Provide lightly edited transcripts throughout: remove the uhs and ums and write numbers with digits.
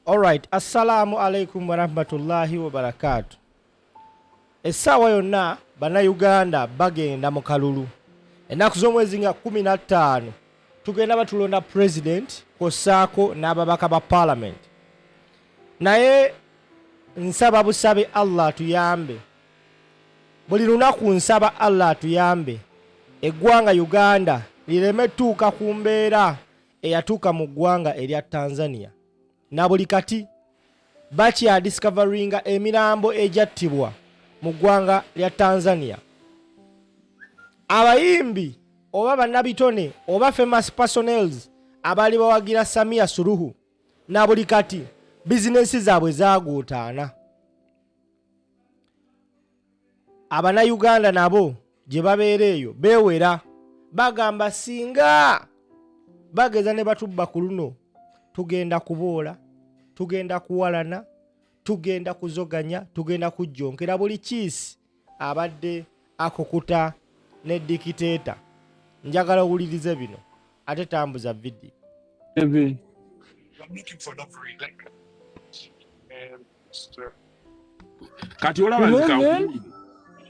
Alright, assalamu alaikum warahmatullahi wabarakatu. Essaawa yonna bannayuganda bagenda mu kalulu. Ennaku z'omwezi nga 15 tugenda batulonda president kw'ossaako n'ababaka ba parliament. Naye nsaba busabe Allah atuyambe. Buli lunaku nsaba Allah atuyambe eggwanga Uganda lireme tuuka ku mbeera eyatuuka mu ggwanga erya Tanzania na buli kati bakyadiscoveringa emirambo egyattibwa mu ggwanga lya Tanzania. Abayimbi oba bannabitone oba famous personnels abaali bawagira Samia Suluhu na buli kati bizinensi zaabwe zaaguutaana. Abanayuganda nabo gye babeera eyo beewera bagamba singa bageza ne batubba ku luno tugenda kuboola tugenda kuwalana tugenda kuzoganya tugenda kujjonkera buli kiisi abadde akukuta ne dikiteeta njagala owulirize bino ate tambuza vidiyo. Kati olaba nze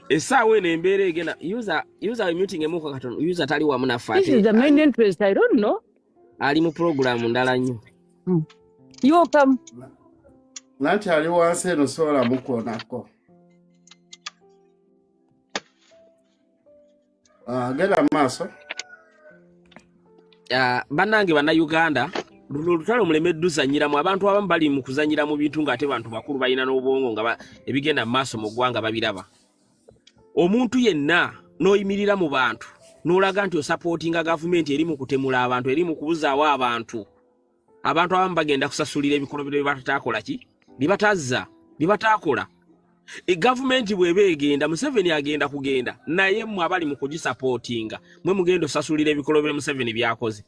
essaawa eno embeera egenda user user muting emuko katono user tali wamu naffe This is the main interest. I don't know. Ali mu pulogulaamu ndala nnyo. You come. Nanti ali wansi eno sobola mukoonako. Ah, genda mu maaso. Ah, bannange bannayuganda, luno olutalo muleme duzanyiramu. Abantu abamu bali mu kuzanyira mu bintu ng'ate bantu bakulu balina n'obwongo nga ebigenda mu maaso mu ggwanga babiraba. Omuntu yenna n'oyimirira mu bantu n'olaga nti osapootinga gavumenti eri mu kutemula abantu, eri mu kubuzaawo abantu, abantu abamu bagenda kusasulira ebikolobero bye bataakola ki, bye batazza, bye bataakola. E, gavumenti bw'eba egenda, Museveni agenda kugenda, naye mmwe abali mu kugisapootinga mwe mugenda osasulira ebikolobero Museveni by'akoze.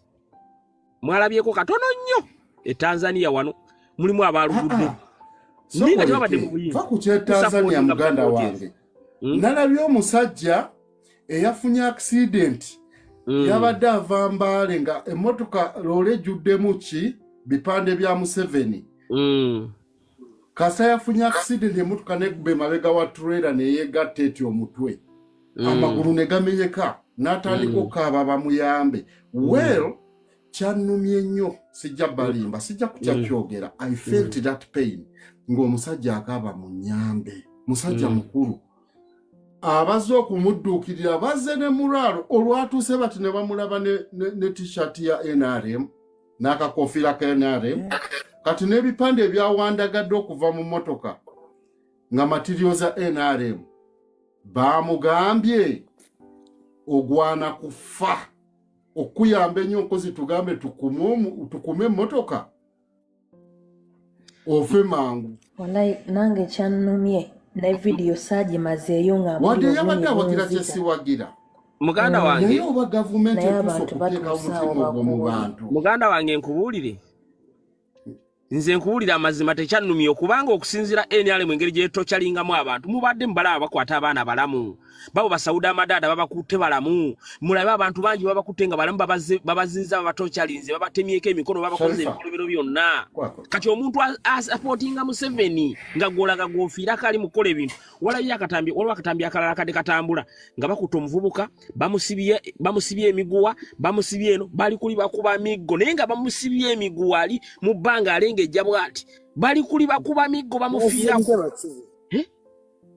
Mwalabyeko katono nnyo e Tanzania, wano mulimu abaalugudde naye nga tebabadde mu buyinza. Va ku kye Tanzania, Kusapootinga muganda busapootinzi. wange. Nalabye omusajja eyafunye accident. Yabadde ava Mbaale nga emmotoka loole ejjuddemu ki bipande bya Museveni. Kasa yafunye accident, emmotoka nekuba emabega wa trailer neyegatta etyo omutwe, amagulu ne gamenyeka, n'atandika okukaaba bamuyambe. Well, kyannumye nnyo, sijja balimba, sijja kukyakyogera. I felt that pain ng'omusajja akaaba mu nyambe, musajja mukulu. Abazze okumudduukirira bazze ne mulaalo olwatuuse bati ne bamulaba ne t-shirt ya NRM n'akakofiira ka NRM, kati n'ebipande ebyawandagadde okuva mu mmotoka nga material za NRM. Baamugambye, "Ogwana kufa, okuyamba ennyo nkozi tugambe tukume emmotoka ofe mangu." Wallahi nange kyannumye, ne vidiyo saagimazeeyo nga Wadde mpulira yabadde obulumi awagira bunzita. kyesiwagira, Muganda wange, naye oba gavumenti Naye etuuse abantu okuteeka batuuse awo omutima ogwo mu bakooye. bantu. Muganda wange, nkubuulire, nze nkubuulira amazima, tekyannumye okubanga okusinziira NRM engeri gyetokyalingamu abantu. Mubadde mubalaba bakwata abaana balamu, babo basawuda amadaada babakutte balamu. Mulabe abantu bangi babakutte nga balamu, babazinza, babatokyalinze, babatemyeko emikono, babakoze Sharifa. ebikolobero byonna. Kwako. Kati omuntu asapootinga Museveni nga gwolaga gwofiirako ali mu kukola ebintu. Walabye akatambi, waliwo akatambi akalala kadde katambula nga bakutte omuvubuka, bamusibye emiguwa, bamusibye eno, bali kuli bakuba miggo, naye nga bamusibye emiguwa ali mu bbanga alengejja bw'ati, bali kuli bakuba miggo, bamufiirako. Eh?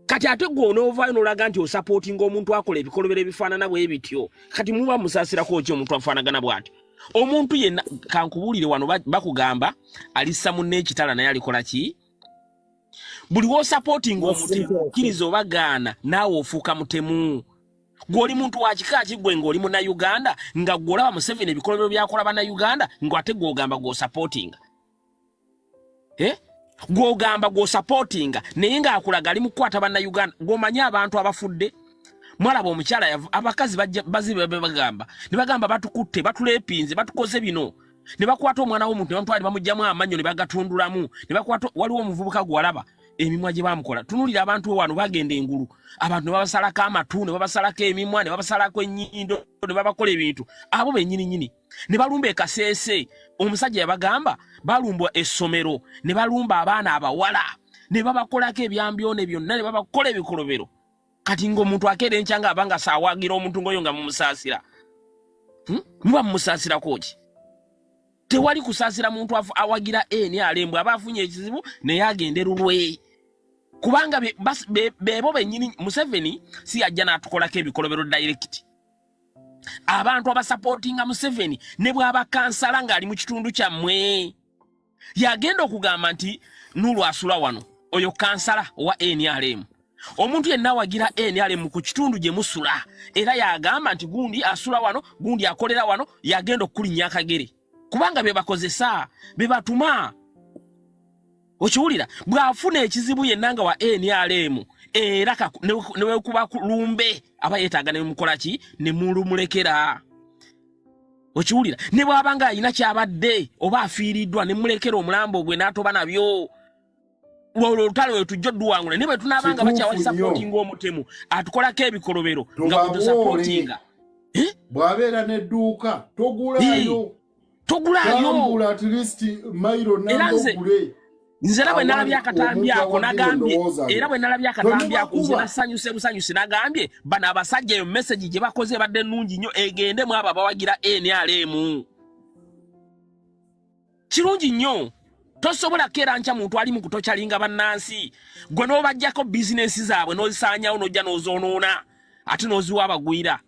Kati ate gwe onoovaayo n'olaga nti osapootinga omuntu akola ebikolobero ebifaanana bwe bityo. Kati muba musaasirako ki omuntu afaanagana bw'atyo? Omuntu yenna, kankubuulire, wano bakugamba alissa munne ekitala naye alikola ki? Buli w'osapootinga omutemu, okkiriza oba gaana, naawe ofuuka mutemu. Gw'oli muntu wa kika ki gwe ng'oli munnayuganda, nga gwe olaba Museveni ebikolobero byakola bannayuganda, ng'ate gw'ogamba gw'osapootinga? Eh? Gw'ogamba gw'osapootinga naye ng'akulaga ali mu kukwata bannayuganda. Gw'omanyi abantu abafudde, mwalaba omukyala abakazi bazibe bagamba ne bagamba batukutte, batulepinze, batukoze bino, ne bakwata omwana w'omuntu ne bamutwala ne bamugyamu amannyo ne bagatundulamu, ne bakwata. Waliwo omuvubuka gwalaba Emimwa gye bamukola, tunulira abantu wano bagenda engulu, abantu ne babasalako amatu, ne babasalako emimwa, ne babasalako ennyindo, ne babakola ebintu. Abo bennyini nyini ne balumba ekaseese. Omusajja yabagamba balumbwa essomero, ne balumba abaana abawala, ne babakolako ebyambyone byonna, ne babakola ebikolobero. Kati ng'omuntu akeera enkya nga aba nga saawagira omuntu ng'oyo nga mumusaasira, Muba mumusaasirako ki? Tewali kusaasira muntu awagira NRM. Aba afunye ekizibu naye agende lulwe, kubanga bebo bennyini. Museveni si yajja n'atukolako ebikolobero direct. Abantu abasapootinga Museveni, ne bw'aba kansala ng'ali mu kitundu kyammwe, yagenda okugamba nti Nulu asula wano, oyo kansala owa NRM. Omuntu yenna awagira NRM ku kitundu gye musula, era yagamba nti gundi asula wano, gundi akolera wano, yagenda okukulinnya akagere, kubanga be bakozesa, be batuma. Okiwulira? Bw'afuna ekizibu yenna nga wa NRM, era newekuba lumbe, aba yeetaaga ne mukola ki? Ne mulumulekera. Okiwulira? Ne bw'aba nga alina kyabadde oba afiiriddwa, ne mulekera omulambo gwe n'atoba nabyo. Olwo olutalo lwe tujja odduwangula, naye bwe tunaaba nga Kituufu bakyawasapootinga omutemu atukolako ebikolobero nga Tubabuule. bwetusapootinga. Bw'abeera n'edduuka, togulaayo. Togulaayo. Tambula at least mayiro Era namba ogule. Nze era bwe nalabye Awali akatambi omuntu ako awagira nagambye, endowooza era yo. bwe nalabye akatambi ako nze Tomubakuba. nasanyuse busanyusi. Nagambye bano abasajja, eyo message gye bakoze ebadde nnungi nnyo, egende mu abo abawagira NRM. Kirungi nnyo. Tosobola keera nkya muntu ali mu kutokyalinga bannansi, gwe n'obajjako bizinensi zaabwe, n'ozisaanyawo, n'ojja n'ozoonoona, ate n'oziwa abagwira.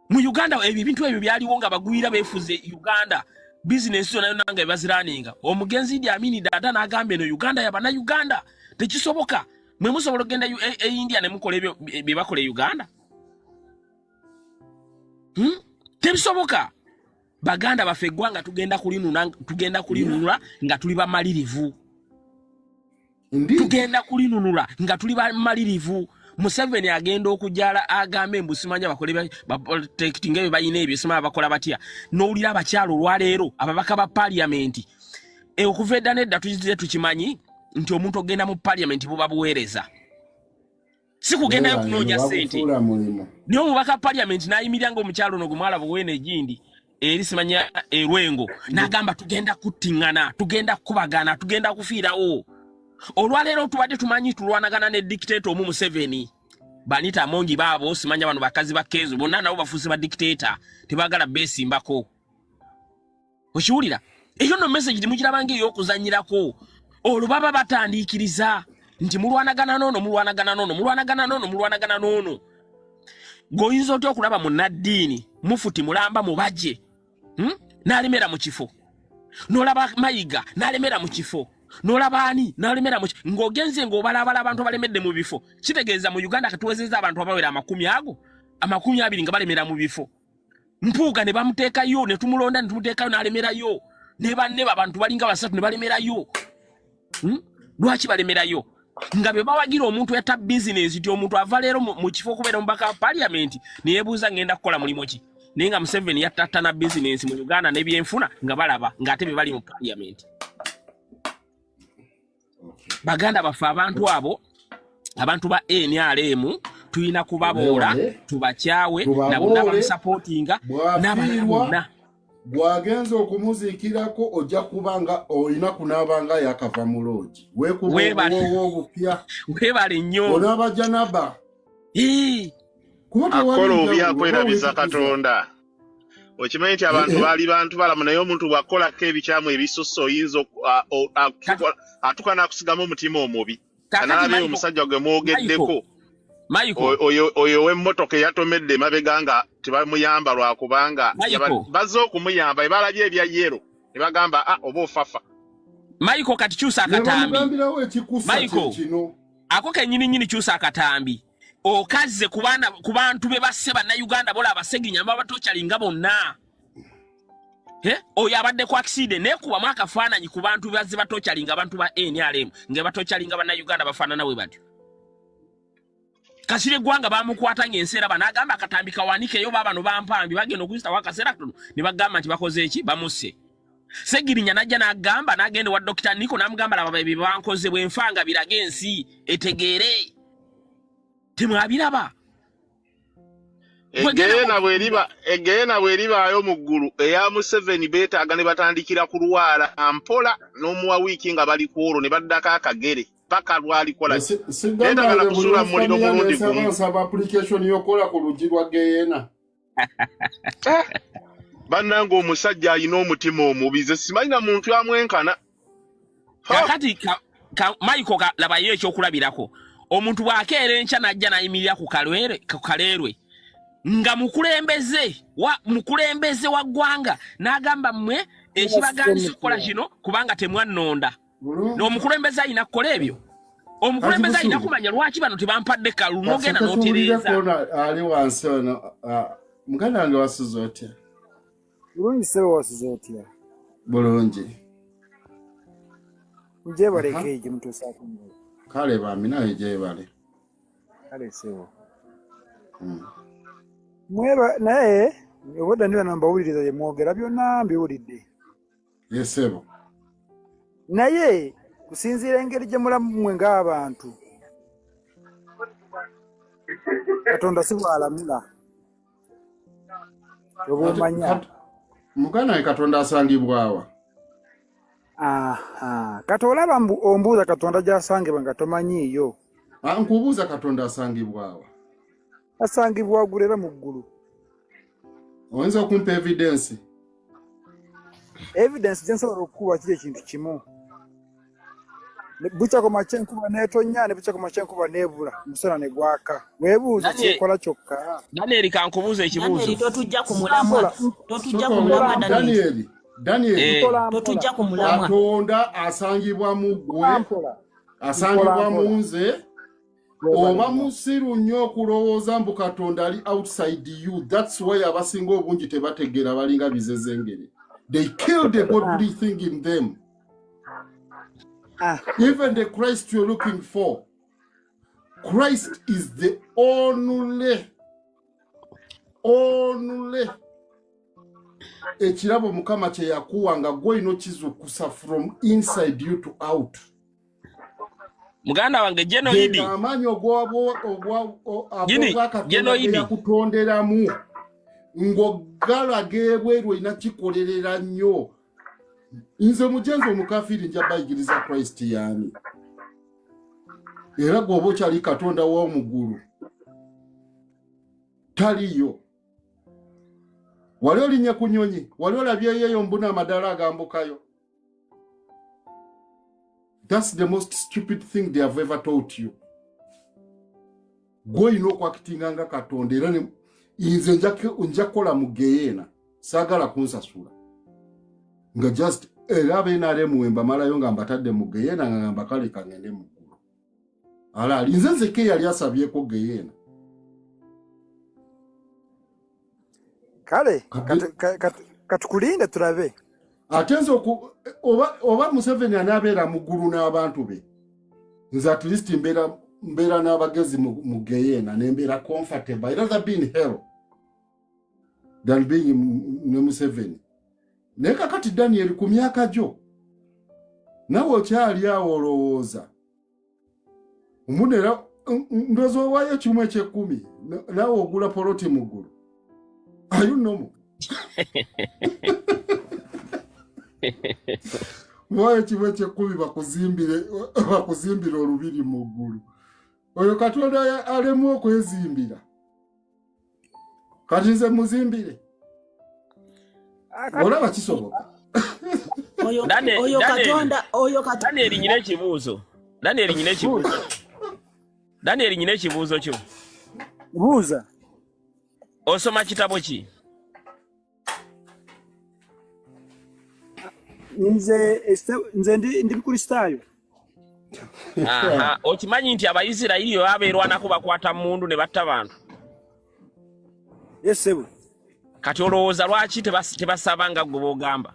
Mu Uganda ebyo ebintu ebyo byaliwo nga bagwira beefuze Uganda, bizinensi zonna yonna nga bebaziraninga. Omugenzi Idi Amini Dada n'agamba eno Uganda yabannayuganda, tekisoboka. Mwe musobola okugenda e India ne mukola ebyo bye bakola e Uganda, Tebisoboka. Baganda baffe, eggwanga tugenda kulinuna, tugenda kulinunula nga tuli bamalirivu. Indeed. Tugenda kulinunula nga tuli bamalirivu. Museveni agenda okujala agambe mbu simanya bakole baprotectinga ebyo balina ebyo, simanya bakola batya. N'owulira abakyala olwaleero, ababaka ba paliamenti, okuva edda nedda tukize tukimanyi nti omuntu ogenda mu paliamenti buba buweereza, si kugendayo kunoonya ssente. Bagufuula mulimu. Naye omubaka paliamenti n'ayimirira ng'omukyalo ono gwe mwalaba weena egindi eri simanya erwengo, n'agamba tugenda kuttiŋŋana, tugenda kukubagana, tugenda kufiirawo. Olwaleero tubadde tumanyi tulwanagana ne dictator omu, Museveni. Banita Amongi baabo, simanya bano bakazi ba Kenzo bonna nabo bafuuse ba dictator, tebaagala beesimbako. Okiwulira? Eyo no message temugirabanga ey'okuzanyirako. Olwo baba batandiikiriza nti mulwanagana noono, mulwanagana noono, mulwanagana noono, mulwanagana noono. Gweoyinza otya okulaba munnaddiini mufuti mulamba mubajje, N'alemera mu kifo, n'olaba Mayiga n'alemera mu kifo, n'olaba ani n'alemera mu ng'ogenze ng'obalabala abantu abalemedde mu bifo. Kitegeeza mu Uganda katuwezezza abantu abawera 20 ago 20 nga balemera mu bifo. Mpuuga ne bamuteekayo, ne tumulonda ne tumuteekayo n'alemerayo, ne banne abantu balinga basatu ne balemerayo, Lwaki balemerayo nga be bawagira omuntu yatta bizinensi? Nti omuntu ava leero mu kifo okubeera omubaka wa paliamenti neyebuuza ngenda kukola mulimu ki, naye nga Museveni yattattana bizinensi mu Uganda n'ebyenfuna nga balaba ng'ate be bali mu paliamenti. Baganda baffe, abantu abo, abantu ba NRM, tulina kubaboola, Tubeewale. tubakyawe Tubaboole. na bonna bamusapootinga n'abalala Bw'afiirwa bonna. Bw'agenza okumuziikirako, ojja kuba nga olina kunaaba nga yakava mu loogi, weekuba Weebale. obuwoowo obupya. Weebale nnyo. Onaaba janaba. Ii, kuba tewali akola obi njawulo, oba akwerabiza weetukuza. Katonda. Okimanyi nti abantu Eh, eh. baali bantu balamu, naye omuntu bw'akolako ebikyamu ebisusse, oyinza atuuka n'akusigamu omutima omubi. Kaakati Kanalabye Michael- omusajja gwe mwogeddeko, Michael, oyo ow'emmotoka eyatomedde emabega nga tebamuyamba lwakubanga Michael. bazze okumuyamba, balabye ebya yellow ne bagamba, "Ah, oba ofafa." Michael, kati kyusa Ne akatambi. bamugambirawo ekikusa Michael. kye kino. Ako kennyini nnyini, kyusa akatambi okazze ku baana, ku bantu be basse Bannayuganda bola Abaseginya babatokyalinga bonna. Eh? Oyo abadde ku accident, nekubamu akafaananyi ku bantu bazze batokyalinga, abantu ba NRM nga batokyalinga Bannayuganda bafaanana bwe batyo. Kasira eggwanga bamukwata ng'ensi eraba, n'agamba akatambi kawanikeyo, baabano bampambi bagenda okuyitawo akaseera katono ne bagamba nti bakoze eki, bamusse. Segirinya najja n'agamba, n'agenda ewa Dokita Niko n'amugamba, laba ebyo bankoze, bwenfanga birage ensi etegeere, temwabiraba. Egeyeena bw'eribaayo mu ggulu, eya Museveni beetaaga ne batandikira ku lwala mpola n'omuwa wiiki nga bali ku olwo ne baddako akagere paka lwalikola ki. Sigamba Beetaaga na nze buli kusuula mu muliro lwefamiya mulundi nensaba gumu. Nsaba application y'okukola ku luggi lwa geyeena. Bannange, omusajja alina omutima omubi, nze simanyi na muntu amwenkana. Ha! Kakati Michael, labayo ekyokulabirako, omuntu bw'akeera enkya n'ajja n'ayimirira ku kaleerwe nga mukulembeze wa ggwanga n'agamba, mmwe ekibagandisa okukola kino kubanga temwannonda. Bulungi. N'omukulembeze alina kukola ebyo, omukulembeze alina Busuuli. kumanya lwaki bano tebampadde kalulu, n'ogenda Kasooke tuwulire n'otereeza. kwona ali wansi ono. Muganda wange, wasuze otya? Bulungi ssebo, wasuze otya? Bulungi. Njebaleko Aha. eyo gye mutuusaako emmere. Kale bambi, nawe gyebale. Kale ssebo. Mweba naye obwedda ndi bano mbawuliriza, bye mwogera byonna mbiwulidde. Yesebo. Naye kusinziira engeri gye mulamu mmwe ng'abantu, Katonda si bw'alamula. Oba omanya. Muganda wange, Katonda asangibwawa? Aha. Kati olaba ombuuza Katonda gy'asangibwa nga tomanyiiyo. Ah, nkubuuza, Katonda asangibwawa? Asangibwa waggulu era mu ggulu. Oyinza okumpa evidence? Evidence gye nsobola okukuwa kiri ekintu kimu. Bukya ku makya enkuba n'etonnya, ne bukya ku makya enkuba n'ebula, omusana ne gwaka. Weebuuze kyekola kyokka. Daniel, kankubuuza ekibuuzo. Daniel, totujja ku mulamwa. Mpola, Totujja ku Sooka mulamwa, Daniel. Daniel, Daniel. Mpola, mpola. Totujja ku mulamwa. Katonda asangibwa mu ggwe, Mpola, mpola. asangibwa Mpola, mu mpola. nze. Weebale Oba nnyo. musiru nnyo okulowooza mbu Katonda ali outside you. That's why abasinga obungi tebategeera, balinga bizezengere. They kill the godly thing in them. Even the Christ you're looking for, Christ is the only ekirabo Mukama kye yakuwa nga gwe olina okizukusa from inside you to out. Muganda wange Genoidi. Amaanyi Gini, ag'obwakatonda Genoidi. ge yakutonderamu ng'ogalaga ebweru, olina kikolerera nnyo. Nze mujenzi omukafiiri nja bayigiriza Christ yaani, era gweoba okyali Katonda w'omu ggulu taliyo. Wali olinnye ku nyonyi? Wali olabyeyo eyo mbuna amadaala agambukayo? That's the most stupid thing they have ever taught you. Gwe olina okwakitinga nga Katonda, era nze nja kukola mu geyeena, saagala kunsasula nga just era abenaremu we mbamalayo nga mbatadde mu geyeena, nga ngamba kale kangende mu ggulu. Alaali nze nzekka eyali asabyeko geyeena. Kale katukulinde tulabe. Ate nze oba Museveni anaabeera mu ggulu n'abantu be, nze at least mbeera n'abagezi mu geyeena, nembeera comfortable. I rather be in hell than being ne Museveni. Naye kakati Daniel, ku myaka gyo nawe okyali awo olowooza omunera, ndowooza owaayo kimu ekyekkumi, naawe ogula poloti mu ggulu. Ayu nomo waayo kimu ekyekkumi bakuzimbire olubiri mu ggulu. Oyo Katonda alemu okwezimbira, kati nze muzimbire? Olaba kisoboka? Oyo oyo Katonda oyo Katonda. Daniel, nyina ekibuuzo. Daniel, nyina ekibuuzo. Daniel, nyina ekibuuzo kyo. Buuza. Osoma kitabo ki? Nze ndi Mukristaayo. Aha, okimanyi nti Abayisirayiri bwe baba beerwanako bakwata mundu ne batta bantu? Yes ssebo. Kati olowooza lwaki tebasaba nga gwe bw'ogamba?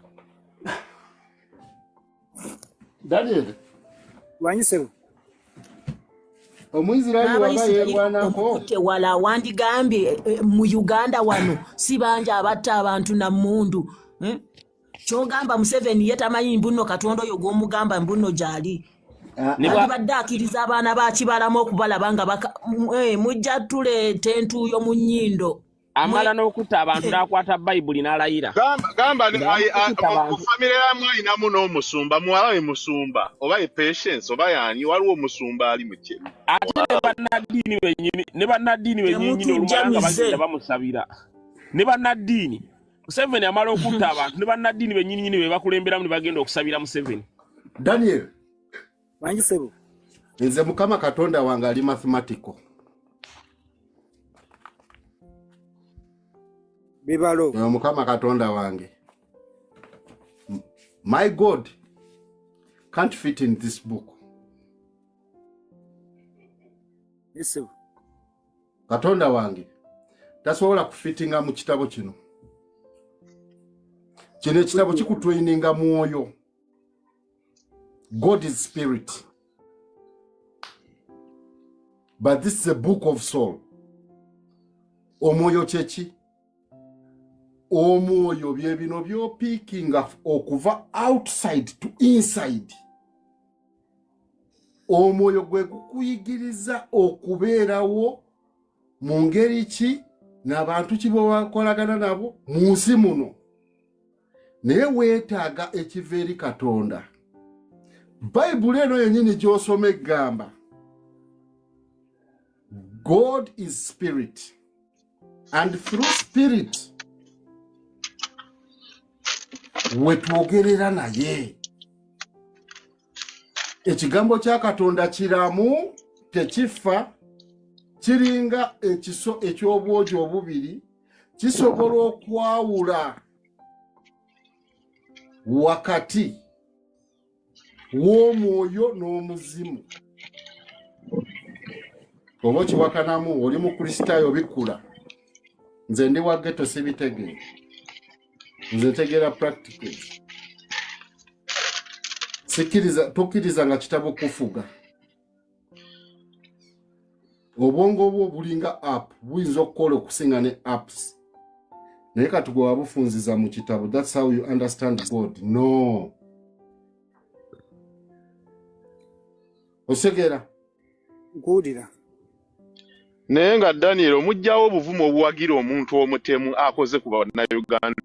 Daniel. Wanyi ssebo. Omuyisirayiri waba N'Abayisirayiri yeerwanako omukutte wala, wandigambye mu Uganda wano si bangi abatta abantu na mmundu, eh? Kyogamba Museveni ye tamanyi mbuno Katonda oyo gw'omugamba mbuno gy'ali. Ne bwa- Alibadde akkiriza abaana ba Kibalamu okubalaba nga mujja tuleeta entuuyo mu nnyindo. Amala n'okutta abantu n'akwata Bayibuli n'alayira. Gamba gamba Nga okutta mu abantu. famire yamu ayinamu n'omusumba, muwala we musumba oba ye Patience oba yaani, waliwo omusumba ali mu kye. Ate ne bannaddiini bennyini, ne bannaddiini bennyini Temutujja olumala nga mize. bagenda bamusabira. Ne bannaddiini, Museveni amala okutta abantu, ne bannaddiini bennyini be bakulemberamu ne bagenda okusabira Museveni. Daniel. Wangi ssebo. Nze Mukama Katonda wange ali mathematical. Bibalo. Oyo Mukama Katonda wange. My God can't fit in this book. Ssebo. Katonda wange tasobola kufitinga mu kitabo kino. Kino ekitabo kikutraininga mwoyo. God is spirit. But this is a book of soul. Omwoyo kyeki? Omwoyo bye bino by'opiikinga okuva outside to inside. Omwoyo gwe gukuyigiriza okubeerawo mu ngeri ki n'abantu ki bwe bakolagana nabo mu nsi muno. Naye weetaaga ekiva eri Katonda. Bayibuli eno yennyini gy'osoma egamba God is spirit and through spirit we twogerera naye. Ekigambo kya Katonda kiramu, tekifa, kiringa ekiso eky'obwogi obubiri, kisobola okwawula wakati w'omwoyo n'omuzimu. Oba okiwakanamu, oli Mukristaayo, bikkula. Nze ndi wa ghetto, sibitegeera. Nze ntegeera practicals. Sikkiriza, tokkiriza nga kitabo kufuga. Obwongo bwo bulinga app, buyinza okukola okusinga ne apps, naye kati gwe wabufunziza mu kitabo. That's how you understand God. No, osegeera? Nkuwulira. Naye nga Daniel, omugjawo obuvumu obuwagira omuntu omutemu akoze ku Bannayuganda.